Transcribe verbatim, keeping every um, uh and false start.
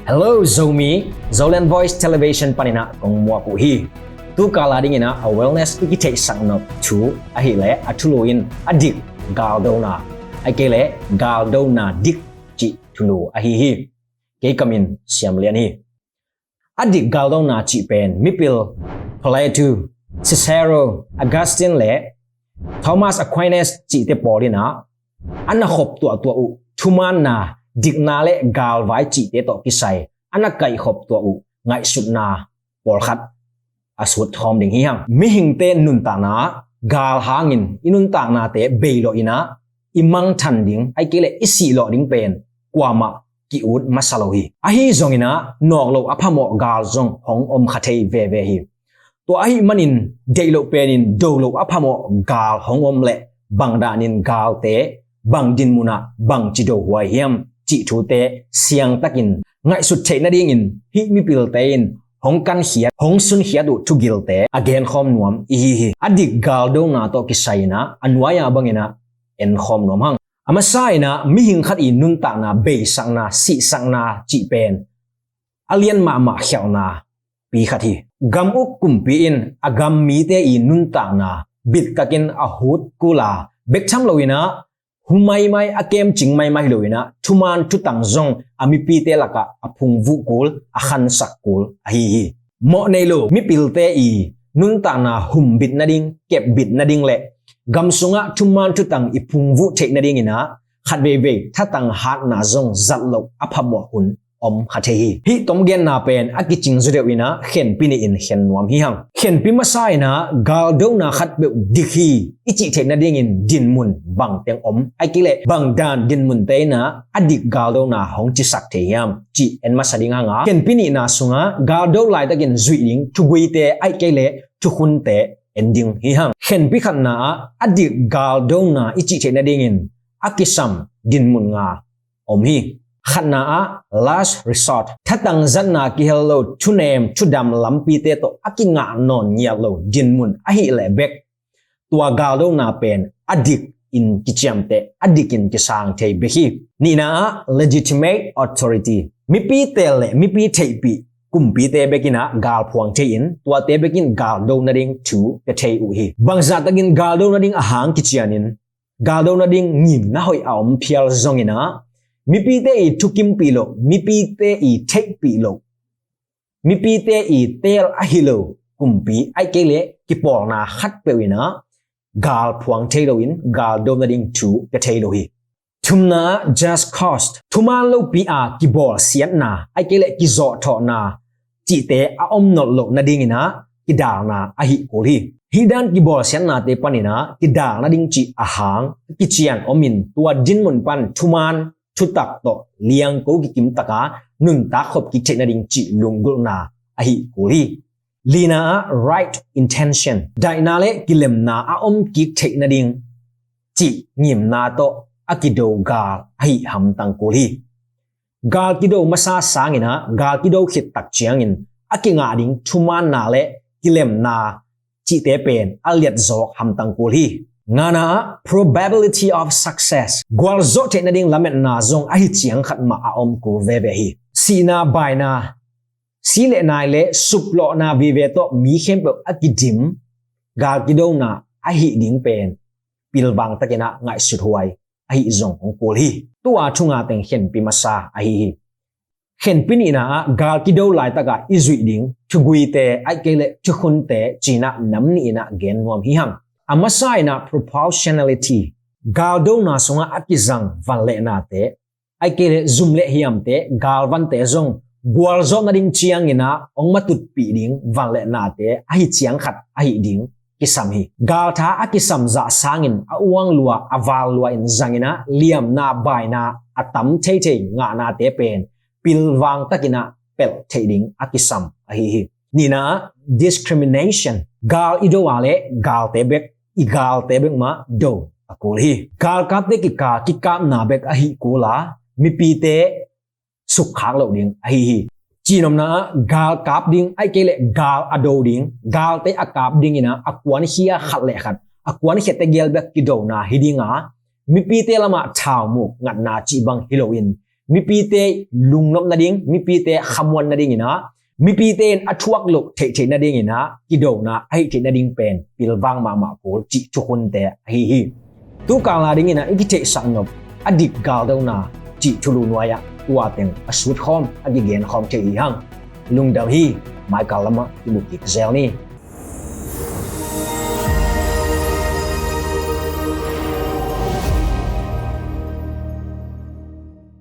Hello Zomi, Zoland Voice Television panin ah kong muak uh hi. Tu kal a dingin ah awareness i kitheihsak nop thu ahih leh a thulu in a dik galdona, ahih kei leh galdona dik cih thulu ahi hi. Kei ka min Siam Lian hi. A dik galdona cih pen mipil Plato, Cicero, Augustine le Thomas Aquinas cihte pawl in ah a na khop tuahtuah uh thumaanna, dikna le galvai cihte tawh kisai a na kaihkhop tuah uh ngaihsutna pawlkhat a sut khawm ding hi hang. Mihingte nuntakna ah gal hangin i nuntaknate beilawh in ah i mangthang ding, ahih kei leh i sihlawh ding pen kuamah ki-ut masa lo hi. Ahi zongin ah nawk lo a phamawh gal zong hong om kha thei veve hi. Tua ahih manin deih loh penin do lo a phamawh gal hong om leh bang danin galte bang dinmun ah bangci do huai hiam cih thute siangtakin ngaihsut theih nadingin hih mipilte in hong kankhiat, hong sunkhiat uh thugilte a genkhawm nuam i hi hi. A dik galdona tawh kisai in ah a nuai-a bangin ah enkhawm nuam hang. A masa in ah mihing khat i nuntakna beisakna, sihsakna cih pen a lian mahmah khialhna pi khat hi. Gam uk kumpi in a gam mite i nuntakna bittakin a hut kul a, bek tham loin ah hu maimai, a kemcing maimai hi loin ah thumaan thutang zong a mipite lakah a phungvuh kul, a khansak kul ahi hi. Mawh nei lo mipilte i nuntakna humbit nading, kepbit nading le gam sungah thumaan thutang i phungvuh theih nadingin ah khatveivei thatang hatna zong zat loh a phamawh hun om kha thei hi. Hih tomgenna pen a kicing zaw deuh in ah khenpi nih in khen nuam hi hang. Khenpi masa in ah galdona khatpeuh dik hi i cih theih nadingin dinmun bangteng om, ahih kei leh bang dan dinmunte in ah a dik galdona hong cisak thei hiam cih en masa ding hang a, khenpi nihna sungah galdo laitakin zuih ding thuguite, ahih kei leh thukhunte en ding hi hang. Khenpi khatna ah a dik galdona i cih theih nadingin a kisam dinmun nga om hi. Khatna ah last resort, thatang zatna kihel lo, thunem thudam lampite tawh a kingah nawn ngiat lo dinmun ahih leh bek tua galdona pen a dik in kiciamteh, a dik in kisang thei bek hi. Nihna ah legitimate authority, mipi teel le mipi theihpih kumpite bek in ah gal phuang thei in tuate bek in galdo nading thu pia thei uh hi. Bangzah takin galdo nading a hang kician in galdo nading ngimna hoih a om phial zongin ah mipite i thukimpih loh, mipite i theihpih loh, mipite i teel ahi lo kumpi, ahih kei leh kipawlna khatpeuh in ah gal phuang thei loin galdo nading thu pia thei lo hi. Thumna ah just cause, thumaan lopi a kibawlsiatna, ahih kei leh kizawhthawhna cihte a om nolh loh nadingin ah kidalna ahi kul hi. Hih dan kibawlsiatnate panin ah kidal nading cih a hang kician om in tua dinmun pan thumaan thutak tawh liangko kikim taka nuntak khop kik theih nading cih lunggulhna ahi kul hi. Lina ah right intention, daihna le kilemna a om kik theih nading cih ngimna tawh a kido gal ahi hamtang kul hi. Gal kido masa sangin ah gal kido khit tak ciangin a kingah ding thumaanna le kilemna cihte pen a liatzawk hamtang kul hi. Ngana ah probability of success, gualzawh theih nading lametna zong ahi ciang khat mah a om kul veve hi. Sihna, baina, si le nai le suplawhna vive tawh mi khempeuh a kidim gal kidona ahi ding pen pilvang takin ah ngaihsut huai ahi zong hong kul hi. Tua thu nga teng khenpi masa ahi hi. Khenpi nihna ah gal kido laitakah i zuih ding thuguite, ahih kei leh thukhunte ci-in ah nam nih in ah gen nuam hi hang. A masa in ah proportionality, galdona sungah a kizang van le nate, ahih kei leh zum le hiamte, galvante zong gualzawh nading ciangin ah hong matutpih ding van le nate ahi ciang khat ahi ding kisam hi. Galtha a kisam zah sangin a uang lua, a val lua in zangin ah liamna, baina a tam theithei ngahnate pen pilvang takin ah pelh theih ding a kisam ahi hi. Nihna ah discrimination, gal i do a le galte bek, i galte bek mah do a kul hi. Galkapte kikal kikapna bek ahi kul a mipite sukkhak loh ding ahi hi. Cihnopna ah galkap ding, ahih kei leh gal a do ding, galte a kap dingin ah a kuankhia khat le khat, a kuankhia tegel bek kidona hi ding a, mipite lamah thaumuk ngatna cih bang hi loin mipite lungnop nading, mipite khamuan nadingin ah, mipite in a thuak loh theih theih nadingin ah, kidona ahih theih nading pen pilvang mahmah kul cih thukhunte ahi hi. Tu kal a dingin ah i kitheihsak nop a dik galdona cih thulu nuai-ah tua teng a sutkhawm a kigenkhawm thei hi hang. Lungdam hi. Mai kal lamah kimu kik zel ni.